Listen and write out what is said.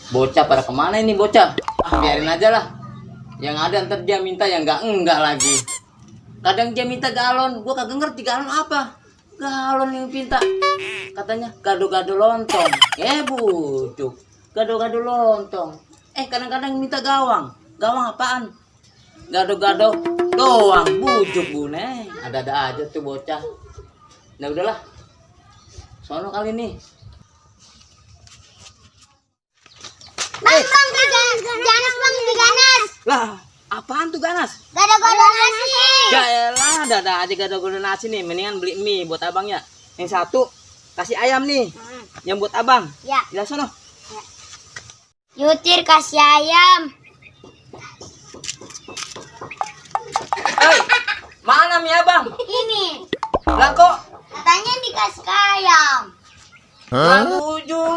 Bocah pada kemana ini bocah? Biarin aja lah. Yang ada ntar dia minta yang enggak lagi. Kadang dia minta galon, gua kagak ngerti galon apa. Galon yang minta. Katanya gado-gado lontong. Bucuk. Gado-gado lontong. Kadang-kadang minta gawang. Gawang apaan? Gado-gado doang. Bucuk bune. Ada-ada aja tuh bocah. Nah udahlah. Sono kali nih. Bang, ganas bang, ganas. Lah, apaan tuh ganas? Gado-gado nasi. Ya elah, ada aja gado-gado nasi nih. Mendingan beli mie buat abang ya. Yang satu kasih ayam nih. Yang buat abang. Ya. Jelas sono. Yutir kasih ayam. Hei, mana mie abang? Ini. Lah kok? Katanya dikasih ke ayam. Lah ujung.